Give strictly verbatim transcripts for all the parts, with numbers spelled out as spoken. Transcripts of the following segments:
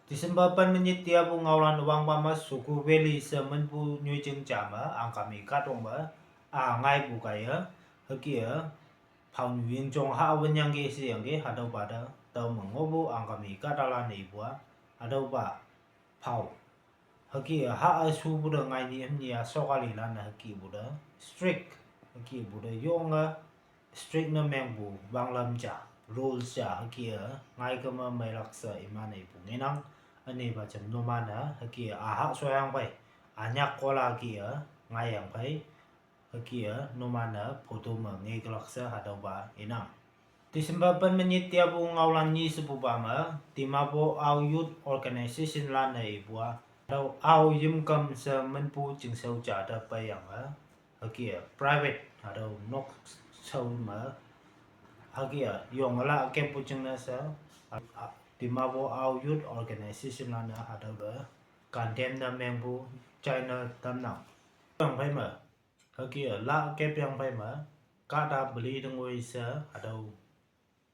December pen menyit tiapu ngaolan wangpa me Suku Valley she minpu nyoijing ja me Angami kahtok me a ngaipu kaiye, hüke-e, phao nyu yingjong ha winyangki sheyangki hatüopa te, tüo me ngohpu Angami kahtalan-e ipu-a, hatüopa phao hüke-e ha-e shupu te ngai ni hümnyi-a sokalilan-e hükepu te strict, hükepu te yonge strict ne mengpu wanglam ja, rules ja hüke-e ngaikeme meilak she iman-e ipu ngenang. Ünepa jam numan-e hüke-e ahah shoyang phei, anyak kola ke-e ngaiyang phei, hüke-e numan-e photo me ngekelak she hatüopa inang. December pen menyit tiapu ngaolan nyi shepupa me, Dimapur Ao Youth Organization lan-e ipu-a, hatüo Ao yimkam she minpu chingshao ja te peiyange, hüke-e private hatüo nokshao me, hüke-e yonge la keppu jingne she, a, a, Dimapur Ao Youth Organization lan-e hatüo te condemn ne mengpu china tamnang. Yang phei me, hüke-e la kepyang phei me, kahta peli tengoi she hatüo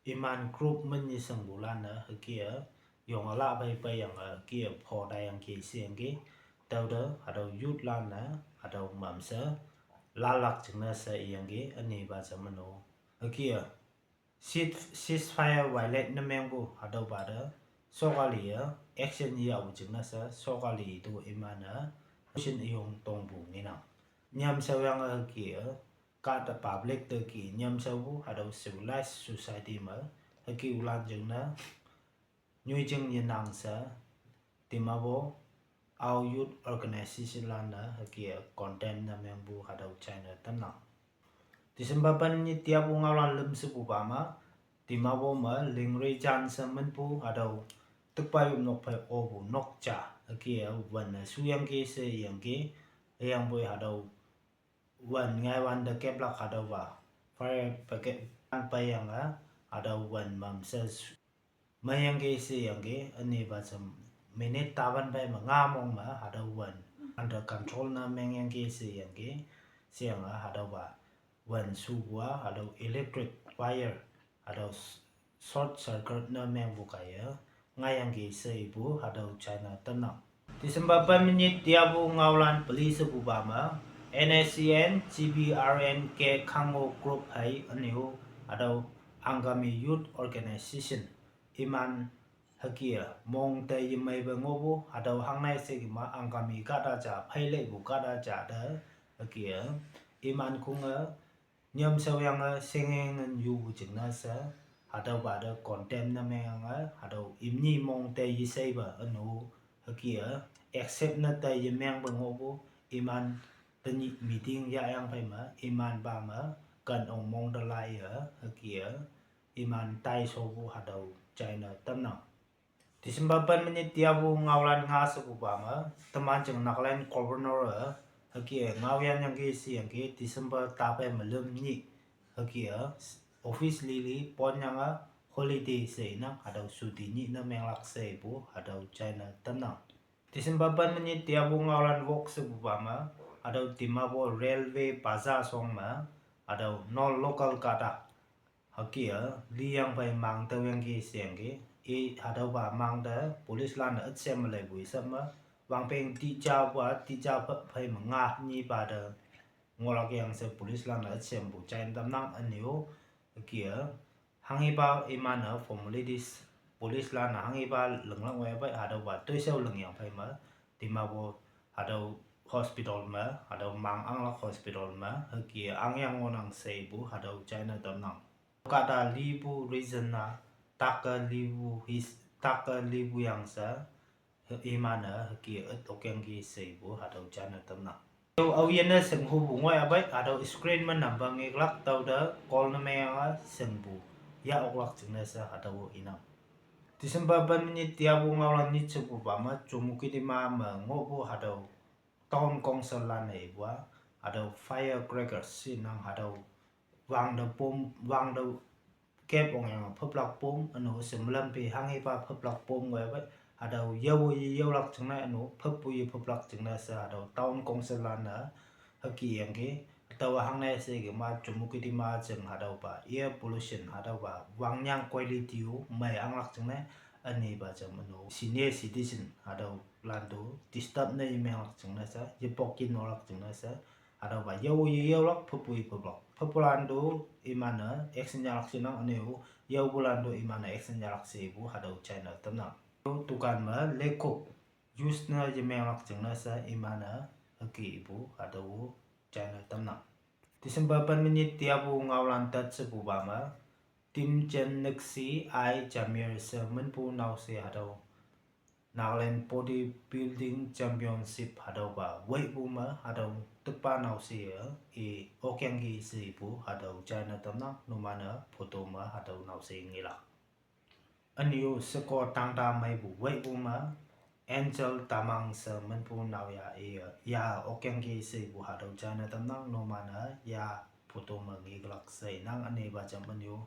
iman group me nyi shingpulan-e hüke-e yonge la phei peiyange hüke-e pho taiyangki sheyangki, tüote hatüo youth lan-e hatüo mamshe lalak jingne she iyangki, ünepa jam me-o, hüke-e cease-, ceasefire violate ne mengpu hatüopa te, sokali-e action yahpu jingne she sokali to iman-e, shin üyong tongpu ngenang. Nyamshaoyange hüke-e, kahta public te ke nyamshaopu hatüo civilized society me, hüke ulan jingne nyoijing yenang she, Dimapur Ao Youth Organization lan-e hüke-e condemn ne mengpu hatüo china tamnang. December pen nyi tiapu ngaolan lüm shepupa me, Dimapur me Lingri Jan she minpu hatüo tükpa yopnok phei opu nok ja, hüke-e wün-e shuyangki she iyangki, hüyangpoi hatüo wün ngaiwante keplak hatüopa fire brigade an peiyange, hatüo wün mamshe meiyangki sheyangki, ünepa jam minute tapan phei me nga mong me hatüo wün under control ne mengyangki sheyangki, sheyange hatüopa wün shupu-a hatüo electric wire, hatüo short circuit ne mengpu kaiye ngaiyangki she ipu hatüo china tamnang. December pen menyit tiapu ngaolan peli shepupa me, N S C N, G B R N K Khango group hei ünyu, hatüo Angami Youth Organization, iman hüke-e mong te yemeipe ngohpu hatüo hangnei she kema Angami kahta ja pheileipu kahta ja te, hüke-e iman konge nyamshaoyange shengenge yupu jingne she, hatüopa te condemn ne mengyange hatüo imni mong te yesheipe ünu, hüke-e accept ne te yemengpe ngohpu, iman tenyih meeting yahyang phei me imanpa me ken ong mong te laiye, hüke-e iman taishopu hatüo china tamnang. December pen menyit tiapu ngaolan nga shepupa me, teman jing Nagaland Governor-e hüke-e ngaoyanyangki sheyangki December taphei me lüm nyih, hüke-e office lili ponyange holiday she inang, hatüo chuti nyih ne menglak she ipu hatüo china tamnang. December pen menyit tiapu ngaolan wok shepupa me, hatüo Dimapur Railway Bazaar shong me, hatüo non-local kahta hüke-e liyang phei mang tüoyangki sheyangki, i hatüopa mang te police lan-e ütshem me leipu isap me, wangpeng tija pa tija pha phei me nga nyipa te ngohlak yang she police lan-e ütshem pu jain tamnang ünyu, hüke-e hanghipa iman-e formalities, police lan-e hanghipa linglak ngoiya pei hatüopa toishao lingyang phei me, Dimapur hatüo hospital me, hatüo mang anglak hospital me hüke-e angyang ngohnang she ipu hatüo china tamnang. Kahta lipu reason-a, take lipu his-, take lipu yang she, iman-e hüke-e üt okyangki she ipu hatüo china tamnang. Tüo aoyinne shinghupu ngoiya pei hatüo screen me number ngeklak, tüote call ne mengyange shingpu yah oklak jingne she hatüo inang. December pen menyit tiapu ngaolan nyit shepupa me, Chümoukedima me ngohpu hatüo town council lan-e ipu-a, hatüo firecrackers she nang hatüo wangte pom, wangte kep ongyange phüplak pom, ünu shemlam pe hanghipa phüplak pom ngoiya pei, hatüo yao ye yaolak jingne ünu phüppu ye phüplak jingne she hatüo town council lan-e hüke yangki, hatüo hangne she kema Chümoukedima jing hatüopa air pollution hatüopa wangnyang quality-o mei anglak jingne, Ünipa jam üno senior citizen hatüolan to disturb ne yemenglak jingne she, yepok yenolak jingne she, hatüopa yao yeyaolak, phepu ipulak. Phepulan to iman-e action yahlak shenang, üne-o yaopulan to iman-e action yahlak she ipu hatüo china tamnang. Dukan me lekok use ne yemenglak jingne she iman-e hüke ipu hatüo china tamnang. December pen me nyit tiapu ngaolan tat shepupa me, Timchen Nüksi I Jamir she minpu naoshe hatüo Nagaland Bodybuilding Championship hatüopa weight pu me hatüo tükpa naoshe-e i okyangki she ipu hatüo china tamnang, numan-e photo me hatüo naoshe ngelak. Ünyu sheko tangta meipu weight pu me Angel Tamang she minpu nao ya i ya okyangki she ipu hatüo china tamnang, numan-e ya photo me ngeklak she inang. Ünipa jam ünyu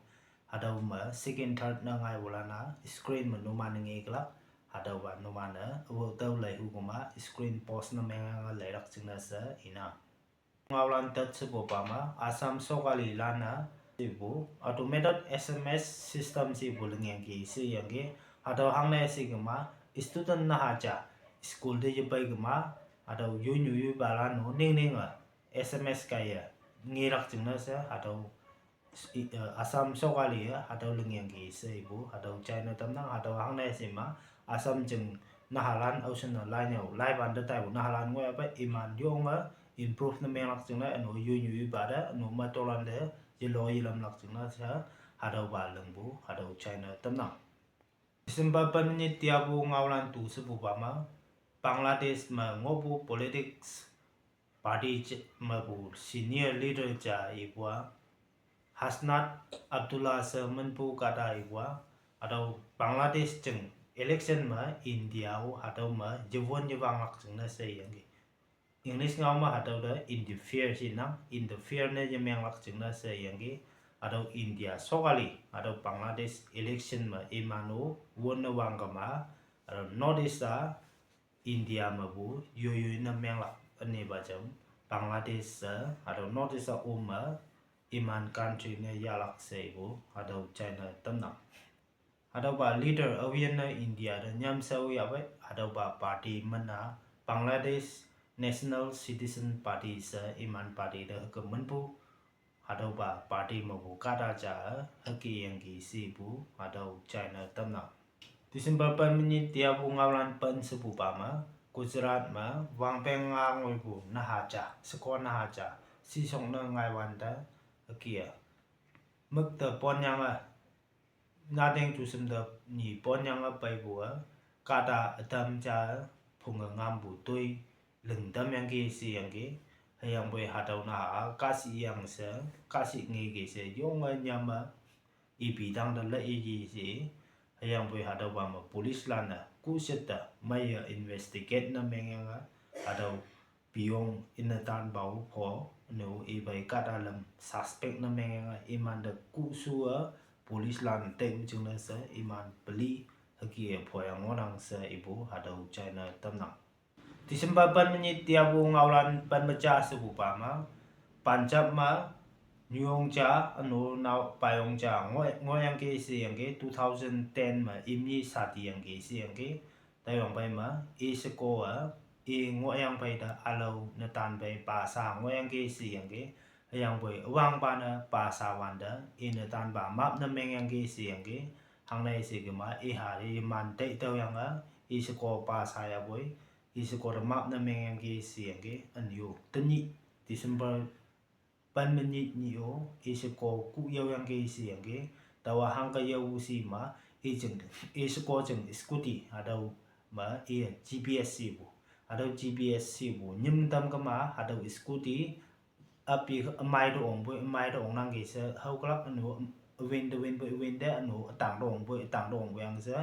hatüo me second, third ne ngaipulan-a screen me numan-e ngeklak, hatüopa numan-e awo tüo leihu kema screen post ne mengyange leilak jingne she inang. Ngaolan tat shepupa me, Assam sokalilan-e ipu automated S M S system shepu lingyangki sheyangki, hatüo hangne she kema student naha ja school te yepei kema hatüo yoinyu yoipalan-o ningninge S M S kaiye ngelak jingne she hatüo i, eh, Assam sokali-e hatüo lingyangki she ipu hatüo china tamnang. Hatüo hangne she ma Assam jing nahalan aoshinne lai nyüo laipan te taipu nahalan ngoiyape iman yonge improve ne menglak jingne üno yoinyu yoipa te üno me tolante yelo yelamlak jingne she hatüopa lingpu hatüo china tamnang. December pen me nyit tiapu ngaolan tu shepupa me, Bangladesh me ngohpu politics party mepu senior leader ja ipu-a, Hasnat Abdullah she minpu kahta ipu-a, hatüo Bangladesh jing election me India-o hatüo me yewon yewanglak jingne sheyangki. English ngao me hatüo te interfere shinang, interfere ne yemenglak jingne sheyangki. Hatüo India sokali hatüo Bangladesh election me iman-o wonne wang kema, hatüo North East-a India mepu yoiyoi ne menglak. Ünipa jam Bangladesh-e hatüo North East-a ome iman country ne yahlak she ipu hatüo china tamnang. Hatüopa leader aoyinne India te nyamshao yahpei, hatüopa party min-a Bangladesh National Citizen Party she iman party te hüke minpu, hatüopa party mepu kahta ja-e hüke yangki shepu hatüo china tamnang. December pen me nyit tiapu ngaolan pen shepupa me, Gujarat me wangpeng nga ngoipu naha ja, sheko naha ja, sishok ne ngaiwante hüke-a mükte ponyange, nateng tusem te nyi ponyange peipu-a, kahta ütam ja phunge ngampu toi ling tamyangki sheyangki. Hüyangpoi hatüo naha-a kahshih yang she, kahshih ngeke she yonge nyame ipi tangte le iji she. Hüyangpoi hatüopa me police lan-e kushet te meiye investigate ne mengyange, hatüo piyong inne tanpa-o pho, üne-o ipei kahta lam suspect ne mengyange imante kuhshu-e police lan taipu jingne she iman peli hüke-e phoyang ngohnang she ipu hatüo china tamnang. December pen me nyit tiapu ngaolan pen me ja shepupa me, Punjab me nyuyong ja üno nao payong ja ngoh, ngohyangki sheyangki, two thousand ten me imni shadi yangki sheyangki. Tüoyangpei me i sheko-a i ngohyangpei te ülao netan pei pasa ngohyangki sheyangki. Hüyangpoi üwangpa ne pasa wante i netanpa map ne mengyangki sheyangki. Hangne she kema iha iman tei tüoyange i sheko pasa yahpoi, i sheko te map ne mengyangki sheyangki. Ünyu tenyih December pen me nyit nyih-o i sheko kuh yaoyangki sheyangki. Taowa hangke yaopu she ma, i jing, i sheko jing scooty hatüo me i G P S shepu, hatüo G P S shepu nyim tam kema hatüo scooty api ümei te ongpoi ümei te ongnangki she haoklak, üno üwin te winpoi üwin te, üno ütang te ongpoi ütang te ongpoi yang she,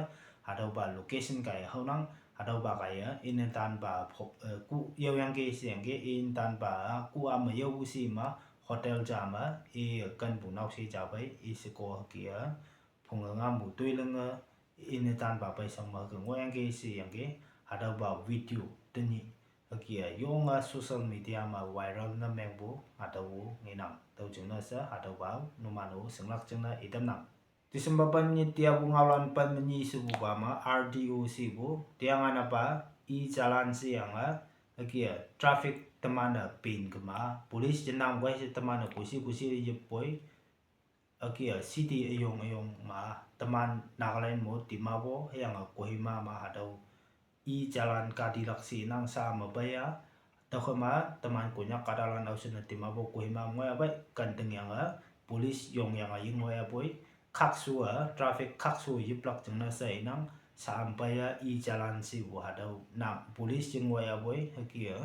hatüopa location kaiye haonang. Hatüopa kaiye i netanpa pho, eh, kuh yaoyangki sheyangki, i netanpa kuh-a me yaopu she ma, hotel ja me i kenpu naoshe ja pei i sheko hüke-a phunge ngampu toi linge i netanpa pei shang me hüke ngohyangki sheyangki. Hatüopa video tenyih hüke-a yonge social media me viral ne mengpu hatüo ngenang. Tüo jingne she hatüopa numan-o shinglak jingne itamnang. December pen nyit tiapu ngaolan pen menyi shepupa me R T O C pu tiang anapa e-challan sheyange hüke-a traffic teman-e pen kema police yenang wei she teman-e koshi koshi yepoi hüke-a city üyong üyong ma teman Nagaland mo Dimapur hüyange Kohima ma hatüo e-challan katilak she nang sha me peiya. Tüokhei ma teman Konyak kahtalan aoshinne Dimapur Kohima ngoi apei kentingyange police yongyange yengoi apoi khakshu-a traffic khakshu yiplak jingne she inang sha me peiya e-challan shepu hatüo nang police yengoi apoi hüke-a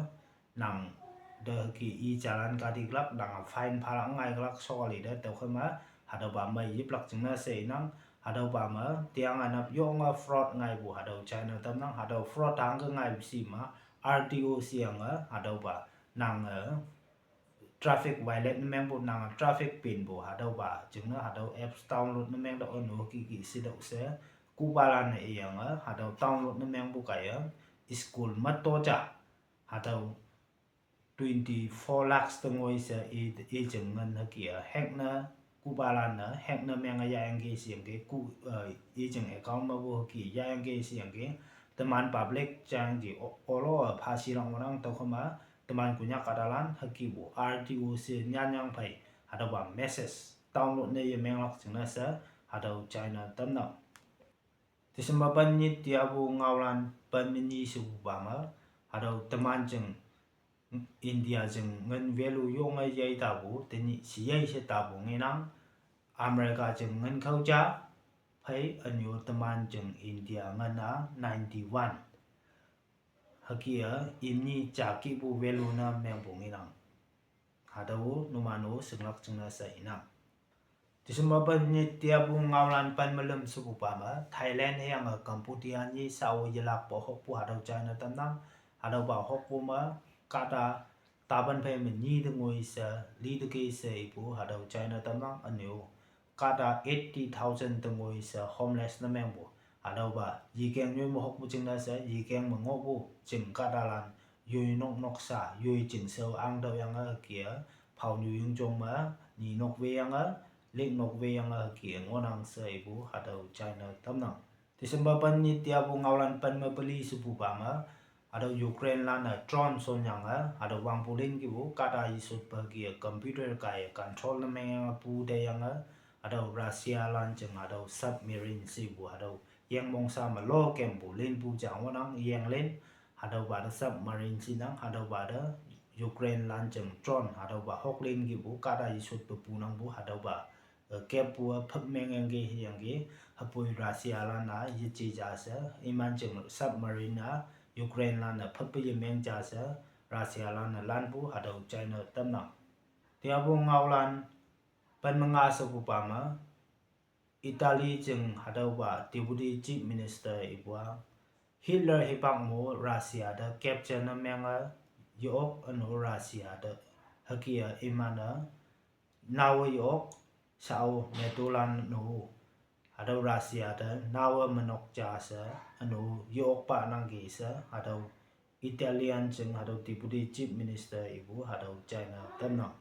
nang te hüke e-challan katiklak nange fine phalak ngaiklak sokali te tüokhei ma hatüopa mei yiplak jingne she inang hatüopa me tiang anap yonge fraud ngaipu hatüo china tamnang hatüo fraud hangke ngaipu shi ma R T O C yange hatüopa nange traffic violate ne mengpu nange traffic penpu hatüopa jingne hatüo apps download ne mengtüoh üno hüke hüke shetüoh she kupalan-e iyange hatüo download ne mengpu kaiye school me to ja hatüo twenty-four lakhs te ngoi she i, i jing ngin hüke-a hack ne kupalan-e hack ne menge yahyangki sheyangki ku, eh, i jing account mepu hüke yahyangki sheyangki teman public jangji o-, olo-e phashilak ngohnang tüokhei ma teman Konyak kahtalan hükepu R T O C nyanyang phei hatüopa message download ne yemenglak jingne she hatüo china tamnang. December pen nyit tiapu ngaolan pen menyi shepupa me hatüo teman jing India jing ngin value yonge yei tapu tenyih sheyei she tapu ngenang America jing ngin khao ja phei ünyo teman jing India ngin-a ninety-one hüke-a imni ja kihpu value ne mengpu ngenang. Hatüo numan-o shinglak jingne she inang. December pen nyit tiapu ngaolan pen melüm shepupa me Thailand hüyange Cambodia nyi shao yelakpe hokpu hatüo china tamnang. Hatüopa hokpu me kahta tapan phei me nyi te ngoi she, li te ke she ipu hatüo china tamnang ünyo kahta eighty thousand te ngoi she homeless ne mengpu hatüopa yikeng nyoi me hokpu jingne she yikeng me ngohpu jing kahtalan yoi nok nok sha yoi jingshao angtüohyange hüke-a phaonyu yingjong me ni nok weyange lik nok weyange hüke ngohnang she ipu hatüo china tamnang. December pen nyit tiapu ngaolan pen me peli shepupa me hatüo Ukrainelan-e drone shonyange hatüo wangpu lin kipu kahta yeshotpe hüke-a computer kaiye control ne mengyange pu teyange hatüo Russialan jing hatüo submarine shepu hatüo yengmong sha me lo kempu linpu ja ngohnang yenglin hatüopa te submarine shinang hatüopa te Ukrainelan jing drone hatüopa hoklin kipu kahta yeshotpe punangpu hatüopa eh, keppu-a phüp mengyangki hüyangki hüpoi Russialan-a yeje ja she iman jing submarine-a Ukrainelan-e phüppe yemeng ja she Russialan-e lanpu hatüo china tamnang. Tiapu ngaolan pen me nga shepupa me Italy jing hatüopa Deputy Chief Minister ipu-a Hitler hipak mo Russia te capture ne menge ye-ok üno Russia te hüke-a iman-e naowe ye-ok shao NATOlan no hatüo Russia te naowe menok ja she üno ye-okpa nangki she hatüo Italian jing hatüo Deputy Chief Minister ipu hatüo china tamnang.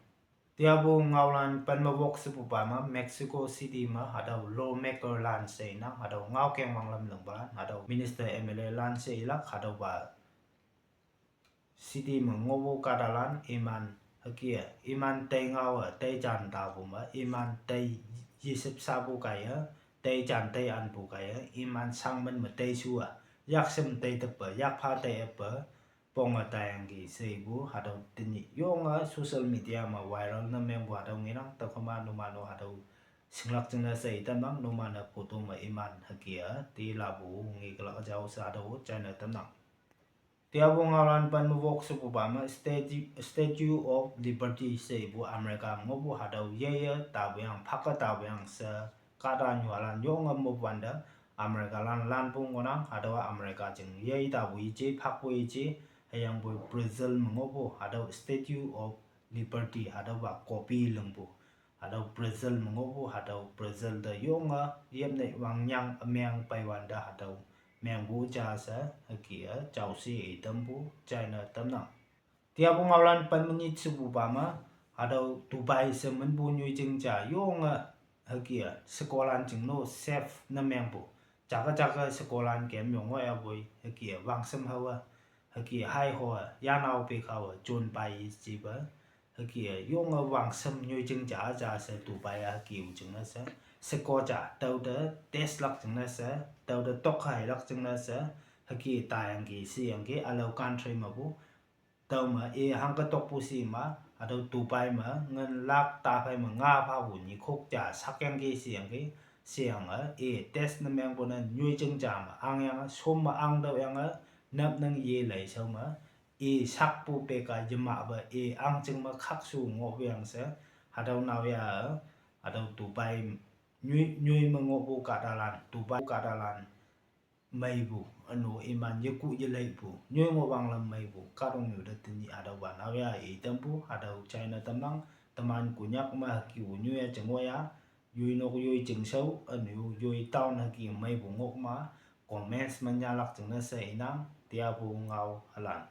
Tiapu ngaolan pen me wok shepupa me Mexico City me hatüo lawmakerlan she inang hatüo ngaokeng wanglam lingpalan hatüo minister M L Alan she ilak hatüopa city me ngohpu kahtalan iman hüke-a iman tei ngaowe tei jan tapu me iman tei yeshep shapu kaiye tei jan tei anpu kaiye iman shangmen me tei shu-a yakshem tei teppe yakpha tei eppe ponge taiyangki she ipu hatüo tenyih yonge social media me viral ne mengpu hatüo ngenang tüokhei ma numan-o hatüo shinglak jingne she itamnang numan-e photo me iman hüke-a telapu ngekelak jao she hatüo china tamnang. Tiapu ngaolan pen me wok shepupa me Statue, Statue of Liberty she ipu America ngohpu hatüo yeye tapuyang phake tapuyang she kahtanyulan yonge mopwante Americalan lanpu ngohnang hatüowa America jing yei tapu yeje phakpu yeje hüyangpoi Brazil me ngohpu hatüo Statue of Liberty hatüopa copy lingpu hatüo Brazil me ngohpu hatüo Brazil te yonge yepnei wangnyang ümeng peiwante hatüo mengpu ja she hüke-a jaoshe itampu china tamnang. Tiapu ngaolan pen me nyit shepupa me hatüo Dubai she minpu nyoijing ja yonge hüke-a shekolan jingno safe ne mengpu, jake jake shekolan kem yong ngohyapoi hüke-a wangshem haowe, hüke haiho-e yanao pe khawe jonpai jipe, hüke-a yonge wangshem nyoijing ja ja she Dubai-a hüke-o jingne she, sheko ja tüote test lak jingne she, tüote tok hailak jingne she, hüke tayangki sheyangki ülao country mepu. Tüome i hangke tokpu shi ma, hatüo Dubai me ngin lak taphei me nga phapu nyikhok ja sakyangki sheyangki, sheyange i test ne mengpu ne nyoijing ja me angyange shom me angtüoyange, napnang ye leishao me, i sakpu peka yemahpe i ahngching me khakshu ngohpuyang she, hatüo naoya, hatüo Dubai nyoi nyoi me ngohpu kahtalan, Dubai kahtalan meipu, ünu iman yeku yeleipu, nyoi ngohwanglam meipu kahtoknyu te tenyih hatüopa naoya i tampu, hatüo china tamnang. Teman Konyak me hüke-o nyoi-a jing ngoh-a, yoi nok yoi jingshao ünu yoi town hüke meipu ngohma, comments me nyalak jingne she inang, teapu ngao halan.